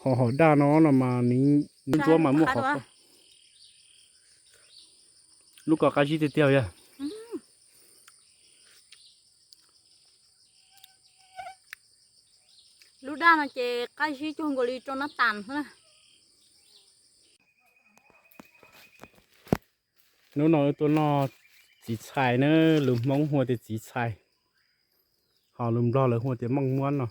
Hom daj no no mas nws ntsuab mas muaj qhov, lub ko qab zib tiag tiag yog. Lub daj no ces qab zib cuag nkaus li rau nab tas xwb na. Hnub no wb tuaj noj txiv txhais na, lus Hmoob hu tias txiv txhais, ho lus Nplog lawv hu tias maj muab no.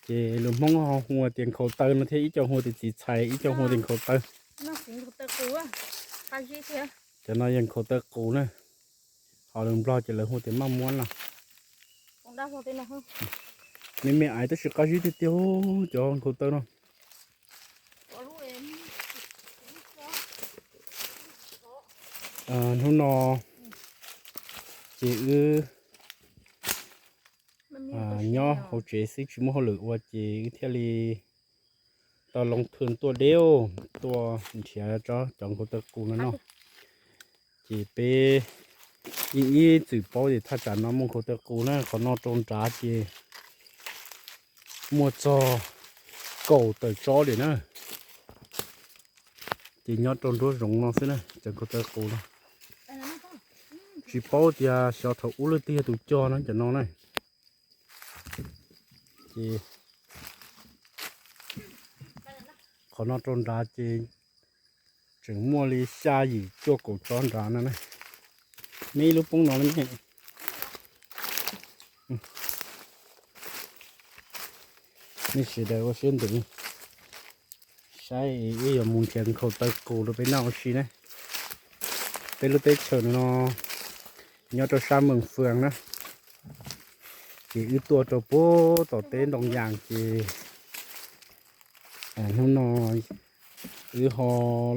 Ces lus Hmoob ho hu tias nkhaus taw no thiab, ib co hu tias txiv txhais, ib co hu tias nkhaus taw. Cov no yog nkhaus taw qus na, ho lus Nplog ces lawv hu tias maj muab no. Me me aiv tab sis qab zib tiag tiag cov nkhaus taw no. Hnub no ces wb nyob hauv tsev xwb tsis muaj hauj lwm ua ces wb thiaj li tau loo thwm tuaj deb tuaj nrhiav cov nkhaus taw qus no no. Ces peb yeej ib txwm paub tias thaj tsam no muaj nkhaus taw qus na, qhov no rau nrad ces muaj txog kaum tawm tsob li na. Ces nyob rau nruab zoov no xwb na, cov nkhaus taw qus no. Tsis paub tias xyov thaum ub leej twg yog tus cog no cov no na. Ces qhov no rau nrad ces tseem muaj li xya yim cuaj kaum tsob nrad no na. Me ib lub poob no ne. Nej sawv daws ua siab ntev saib wb yuav mus nrhiav nkhaus taw qus rau peb noj ua si na. Peb lub teb chaws no nyob rau sab Mees Fwm na, ces wb tuaj rau puag tom teb ntoo yas ces hnub no wb ho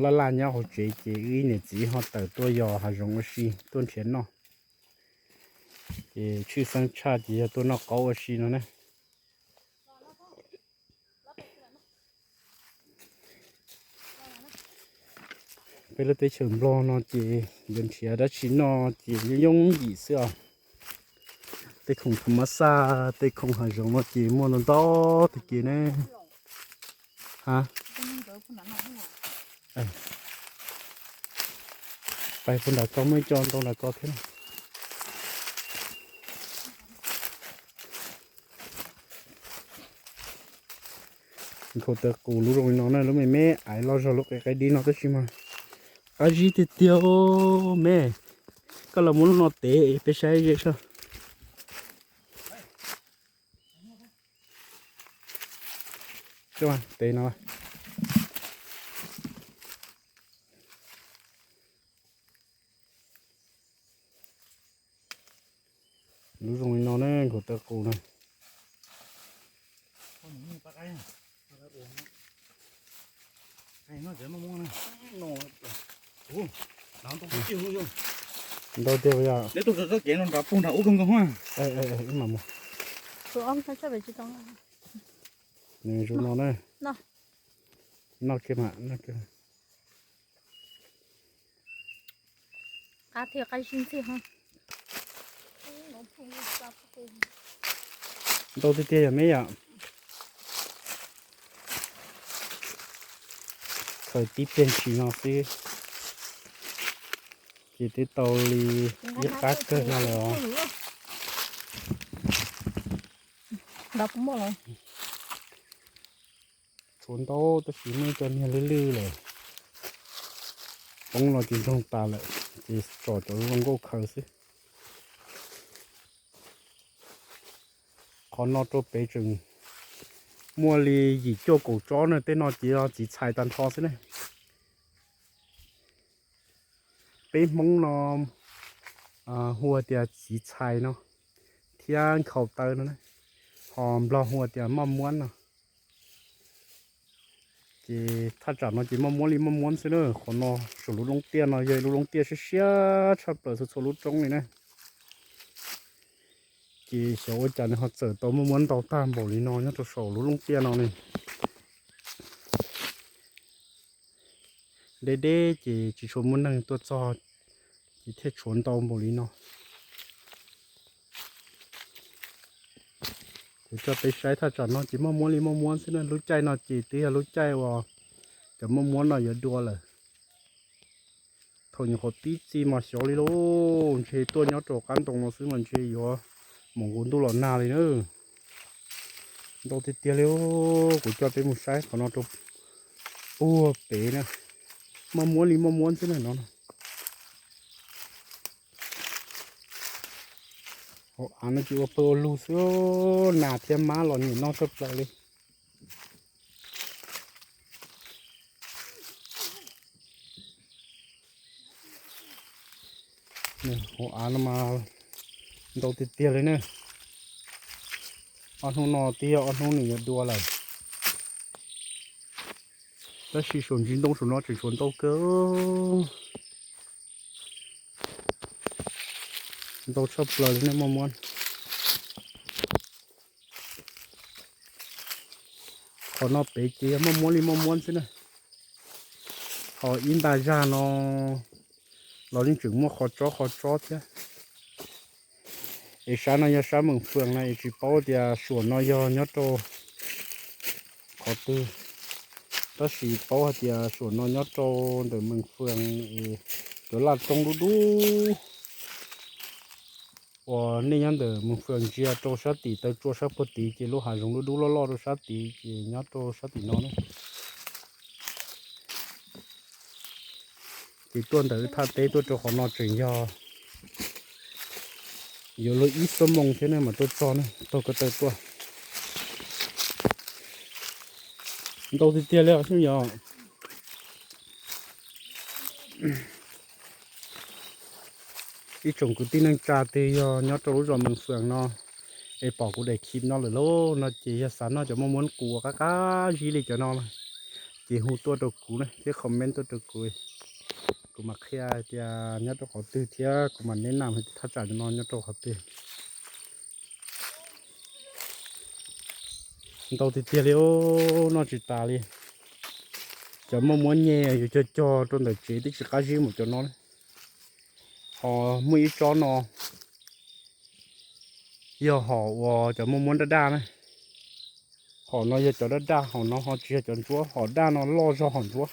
laj laj nyob hauv tsev ces wb ib niam txiv ho tawm tuaj yos hav zoov ua si tuaj nrhiav noj. Ces tshwj xeeb tshaj ces yog tuaj noj qaub ua si no na. Peb lub teb chaws Nplog no ces yuav nrhiav dab tsi noj ces yooj yooj yim xwb os. Tej khoom thaum mab xaj, tej khoom hav zoov no ces muaj ntau ntau tag kev ne. Ha, pais puag nram ko muaj ib co ntau nram ko thiab. Nkhaus taw qus lub zoo li no na, lub me me aiv loj zog lub qe qe dib no tab sis mas qab zib tiag tiag me. Koj los muab lub no tev peb saib ze soj. Tev no. Lub zoo li no ne, nkhaus taw qus na. Ntau tiag yog. Ib mam mus. Nws zoo no na. Noj kiag mas, noj kiag. Ntau tiag tiag yog me yom. Khaws tib pliag ntshis no xwb ces twb tau li ib qab kawg no lawm os. Tshuav ntau tab sis muaj ib co niag lwj lwj lawm. Poob los ces ntsoog tas lawm ces tsom cov zoo nkauj khaws xwb. Qhov no rau pem tseem muaj li yim cuaj kaum tsob na, tej no ces yog txiv txhais tag nrho xwb ne. Peb Hmoob no hu tias txiv txhais no thiab nkhaus taw no, ho Nplog hu tias maj muab no. Ces thaj tsam no ces maj muab li maj muab xwb na. Qhov no saum lub loob tiaj no yog lub loob tiaj siab siab tshaj plaws txhua txhua lub roob li na. Ces xyov ua cas nws ho txawm tau muaj muab ntau tag npaum li no nyob rau saum lub loob tiaj no ne. Deb deb ces tsis tshua muaj neeg tuaj txog, ces thiaj tshuav ntau npaum li no. Kuv coj peb saib thaj tsam no ces muaj muab li muaj muab xwb na. Lub caij no ces twb yog lub caij uas cov muaj muab no yuav dua lawm. Thaum nyuam qhuav pib txi mas xyov li lauj, ntshe tuaj nyob rau qab ntoo no xwb mas ntshe yuav mus nkaus ntuj los nag li na. Ntau tiag tiag li. Kuv coj peb mus saib qhov no rau puag pem na. Muaj muab li muaj muab xwb na no. Hauv av no ces ua pawg ua lug xwb, nas thiab mab los nyiam noj tshaj plaws li. Hauv av no mas ntau tiag tiag li ne. Ob hnub no twb yog ob hnub nws yuav dua lawm, tab sis saum ntsis ntoo saum no tseem tshuav ntau kawg. Ntau tshaj plaws li ne muaj muab. Qhov no pem ces yog muaj muab li muaj muab xwb na. Ho ib nta zag no los yeej tseem muaj qhov tsob qhov tsob thiab. Es sab no yog sab Meem Fwm na, es tsis paub tias suam no yog nyob rau qhov twg, tab sis paub hais tias suam no nyob rau ntawm Meem Fwm es cov laj roob dub dub uas nej nyob ntawm Meem Fwm ntsia rau sab tim taw tsua sab puag tid ces lub hav zoov dub dub loj loj rau sab tid ces nyob rau sab tim no na. Ces tuaj ntawm wb thaj teb tuaj rau qhov no tseem yog yuav luag ib xuab moos thiab ne mas tuaj txog ne, taug ko taw tuaj. Ntau tiag tiag li os xyov yog. Ib tsoom kwv tij neej tsa twg yog nyob rau lub zos Meem Fwm no es pom kuv daim clip no lawm lauj no ces yog xav noj cov muaj muab qus qab qab zib li cov no na, ces hu tuaj rau kuv na thiab comment tuaj rau kuv. Kuv mam qhia tias nyob rau qhov twg thiab kuv mam neb nam hais tias thaj tsam no nyob rau qhov twg. Ntau tiag tiag li, noj tsis tas li. Cov muaj muab nyem yuav cog cog rau ntawm tsev twb tsis qab zib mus cov no. Ho muaj ib tsob no yog hom uas cov muaj muab daj daj na. Hom no yog cov daj daj, hom no ho tsis yog cov ntsuab. Hom daj no loj zog hom ntsuab.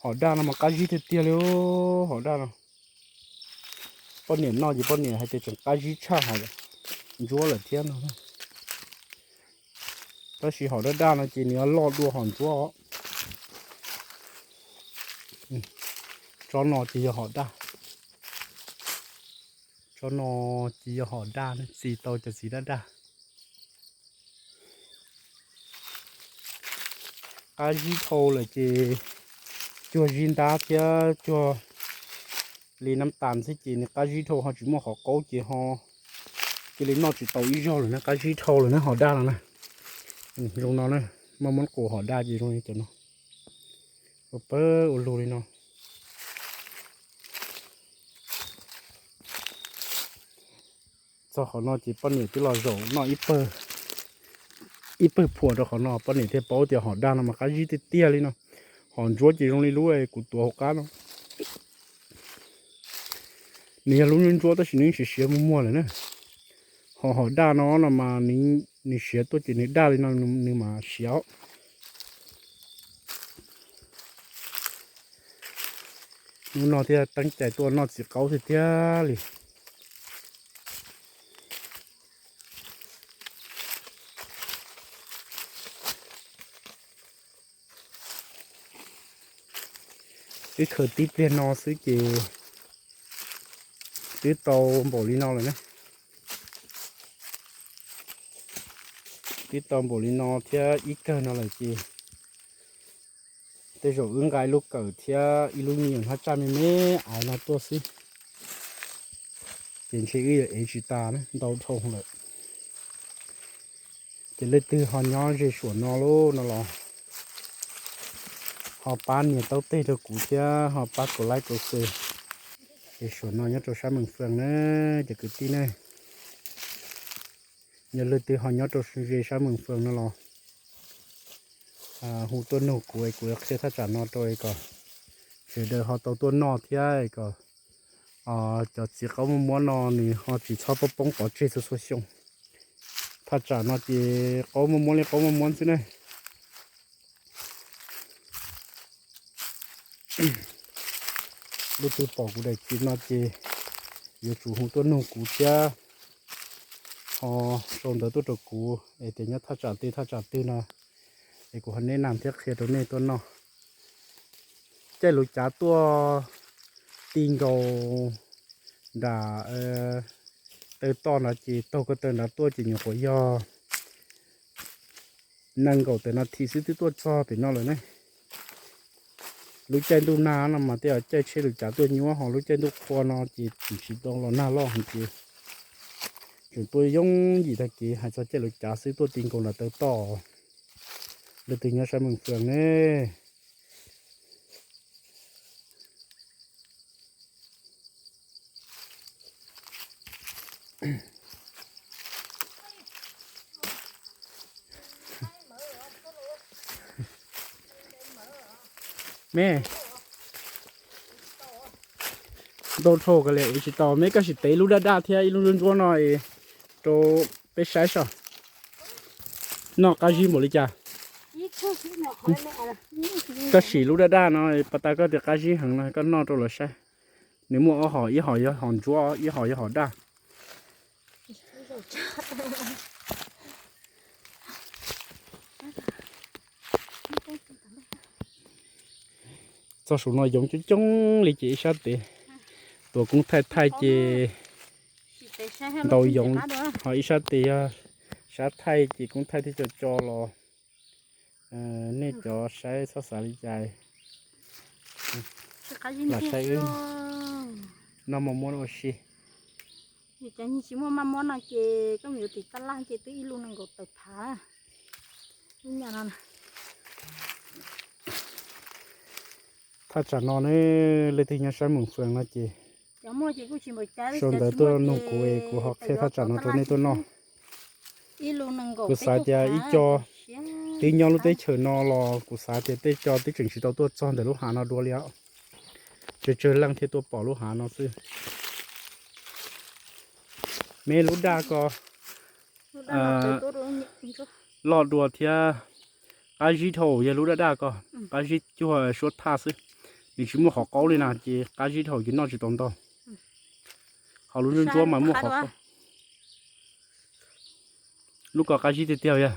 Hom daj no mas qab zib tiag tiag li, hom daj no. Poj niam noj ces poj niam hais tias tseem qab zib tshaj hom ntsuab lawm thiab no. Tab sis hom daj daj no ces nws loj dua hom ntsuab os. Tsob no ces yog hom daj. Tsob no ces yog hom daj, txi tau cov txiv daj daj. Qab zib dhau lawm ces cuag zib ntab thiab cuag li nab tas xwb ces nws qab zib dhau ho tsis muaj qhov qaub ces ho cia li noj tsis tau ib zaug lawm na, qab zib dhau lawm na hom daj no na. Zoo no na, muaj muab qus hom daj ces zoo li cov no, ua pawg ua lug li no. Txog qhov no ces poj niam twb los zaum noj ib pawg phuam rau qhov no, poj niam thiaj paub tias hom daj no mas qab zib tiag tiag li no. Hom ntsuab ces zoo li lub kuv tuav hauv qab no. Nws yog lub ntsuab ntsuab tab sis nws siav siav muag muag lawm na. Ho hom daj no no mas nws siav tuaj ces nws daj li no nws mas siav. Hnub no thiaj teeb cai tuaj noj txiv qaub tiag tiag li. Wb khaws tib pliag no xwb ces twb tau npaum li no lawm na. Twb tau npaum li no thiab ib kawg no lawm ces tej zaum wb nqa ib lub kawm thiab ib lub me nyuam hnab tsaj me me aiv no tuaj xwb, ces ntshe wb yuav ev tsis tas na, ntau dhau lawm. Ces leej twg ho nyob ze suam no lub no los ho pab nias taub teg rau kuv thiab ho pab kaum like kaum share. Ces suam no nyob rau sab Meem Fwm na, cov kwv tij ne. Yog leej twg ho nyob rau ze sab Meem Fwm no los hu tuaj nug kuv es kuv yuav qhia thaj tsam no rau es kom sawv daws ho tau tuaj noj thiab es kom cov txiv qaub muaj muab no nws ho tsis txhob poob poob pov tseg txhua txhua xyoo. Thaj tsam no ces qaub muaj muab li qaub muaj muab xwb ne. Leej twg pom kuv daim clip no ces yuav tsum hu tuaj nug kuv thiab, ho sau ntawv tuaj rau kuv es tias nyob thaj tsam twg thaj tsam twg no, es kuv ho neb nas thiab qhia rau nej tuaj noj. Caij lub cav tuaj ti nkaus nram taw toj nrad ces taug ko taw nrad tuaj ces nyuam qhuav yog nees nkaum tawm nas this xwb twb tuaj txog pem no lawm ne. Lub caij ntuj nag no mas tej zaum caij tsheb lub cav tuaj nyuaj, ho lub caij ntuj qhua no ces tseem tsis tau los nag loj heev ces tseem tuaj yooj yim tag kev. Hais txog caij lub cav xwb tuaj ti nkaus nram taw toj. Leej twg nyob sab Meem Fwm ne, me ntau dhau kawg li tsis tau, me koj sim tev lub daj daj thiab ib lub ntsuab ntsuab no rau peb saib saib. Noj qab zib npaum li cas? Koj sim lub daj daj no, pas tas koj tias qab zib heev no koj noj rau lawv saib. Nws muaj ob hom, ib hom yog hom ntsuab, ib hom yog hom daj. Txog saum no yoov coob coob li ces ib sab tes tuav koob thaij thaij ces ntau yoov, ho ib sab tes yog sab thaij ces koob thaij thiaj co co los. Nej cov saib txhob xav li cas, los saib wb noj maj muab ua si. Cov tsis muaj maj muab no ces koj mus yuav tim tab laj ces twb ib lub nees nkaum tawm phav. Thaj tsam no ne, leej twg nyob sab Meem Fwm no ces sau ntawv tuaj nug kuv es kuv ho qhia thaj tsam no rau nej tuaj noj. Kuv xav tias ib co twb nyob lub teb chaws no los kuv xav tias tej co twb tseem tsis tau tuaj txog ntawm lub hav no dua li os. Tsawg tsawg leej thiaj tuaj pom lub hav no xwb. Me lub daj ko loj dua thiab qab zib dhau yog lub daj daj ko, qab zib cuag suab thaj xwb. Nws tsis muaj qhov qaub li na ces qab zib dhau ces noj tsis tau ntau. Ho lub ntsuab ntsuab mas muaj qhov qaub. Lub ko qab zib tiag tiag yog.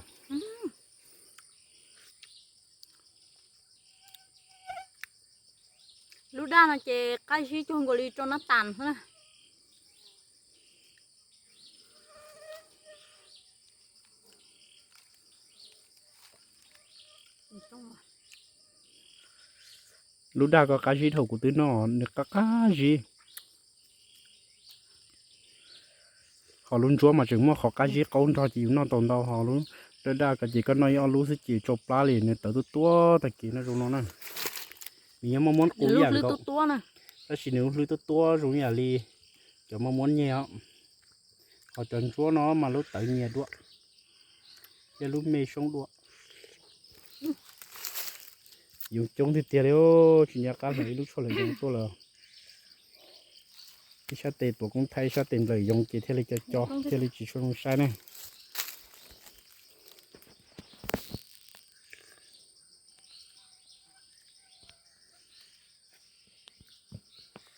Lub daj no ces qab zib cuag nkaus li rau nab tas xwb na. Lub daj ko qab zib dhau kuv twb noj, nws qab qab zib. Ho lub ntsuab mas tseem muaj qhov qab zib qaub nrog ces yus noj tau ntau, ho lub daj daj ko ces koj noj ib ob lub xwb ces tsau plab li, nws tawv tuab tuab tag kis no zoo no na. Nws yog maj muab qus ib yam nkaus, tab sis nws lub hlwb tuab tuab zoo ib yam li cov maj muab nyiag os. Ho cov ntsuab no mas lub tawv nyias dua, thiab lub me soob dua. Yoov coob tiag tiag li, tsis nco qab hloov ib lub tshuaj lwm yoov tuaj lawm. Ib sab tes tuav koob thaij, ib sab tes nplawm yoov ces thiaj li co co thiaj li tsis tshua zoo saib ne.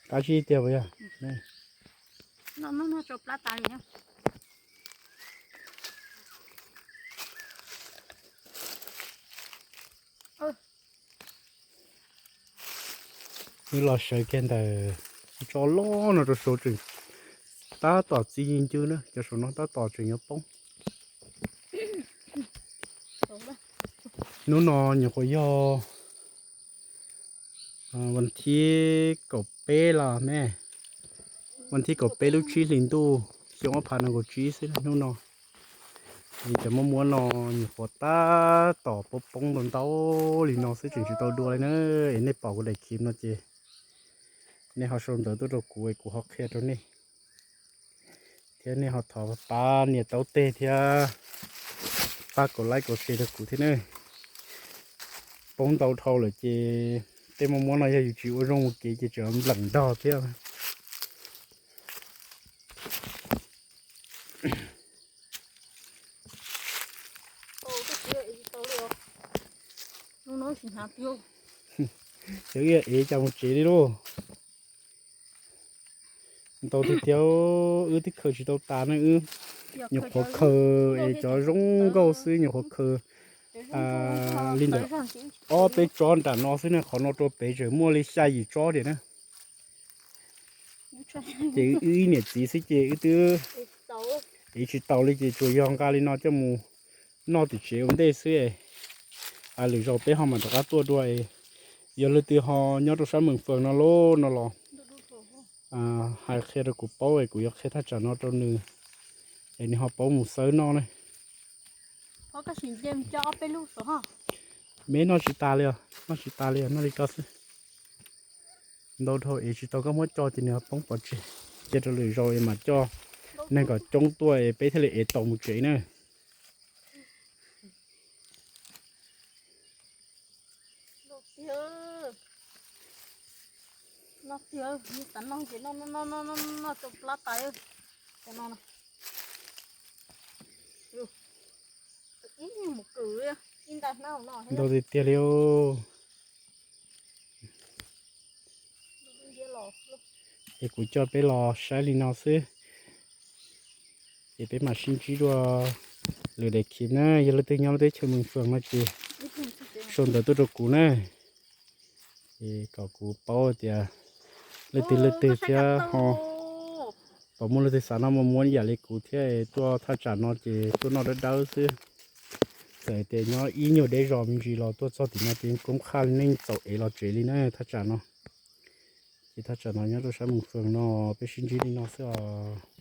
Qab zib tiag puas yog? Wb los sawv kiag ntawm tso loj no rau saud tseem tab tom txi ncw na, cov saum no tab tom tseem yuav poob. Hnub no nyuam qhuav yog vas thib kaum peb los me, vas thib kaum peb lub tsib hlis ntuj xyoo ob phav nees nkaum tsib xwb hnub no. Cov muab muab no nyuam qhuav tab tom poob poob ntau ntau li no xwb tseem tsis tau dua li na. Es nej pom kuv daim clip no ces nej ho sau ntawv tuaj rau kuv es kuv ho qhia rau nej, thiab nej ho thov pab nias taub teg thiab pab kaum like kaum share rau kuv thiab ne. Poob ntau dhau lawm ces tej muab muab no yog yus tsis ua zoo mus kev ces tseem npleem ntog thiab. Cov ib yam ev cas mus tsev li lauj. Ntau tiag tiag, wb twb khaws tsis tau tas ne, wb nyuam qhuav khaws es cov zoo nkauj xwb, nyuam qhuav khaws li ntawm ob peb tsob nram no xwb ne, qhov no rau pem tseem muaj li xya yim tsob tiag na. Ces wb ib niam txiv xwb ces wb twb ev tsis taus li ces tsuas yog nqa li no coj mus noj tim tsev ua ntej xwb. Lwm zaus peb ho mam rov qab tuaj dua. Yog leej twg ho nyob rau sab Mees Fees no lauj no los hais qhia rau kuv paub es kuv yuav qhia thaj tsam no rau nws es nws ho paub mus xawb noj ne. Me noj tsis tas li os, noj tsis tas li os, noj li ko xwb. Ntau dhau ev tsis tau koj muab coj ces nws ho poob pov tseg. Cia rau lwm zaus es mam coj neeg kom coob tuaj es peb thiaj li ev tau mus tsev na. Ntau tiag tiag li os. Es kuv coj peb los saib li no xwb. Es peb mam sib ntsib dua lwm daim clip na, yog leej twg nyob lub teb chaws Mees Fees no ces sau ntawv tuaj rau kuv na. Es kom kuv paub tias leej twg leej twg thiab ho puas muaj leej twg xav noj mos muab yam li kuv thiab tuaj thaj tsam no ces tuaj noj dawb dawb xwb. Txawm tias nyob ib nyuag deb zos me ntsis los tuaj txog tim no ces koob qhaj neej txaus ev los tsev li na thaj tsam no. Ces thaj tsam no nyob rau sab Mees Fees no, peb sib ntsib li no xwb os.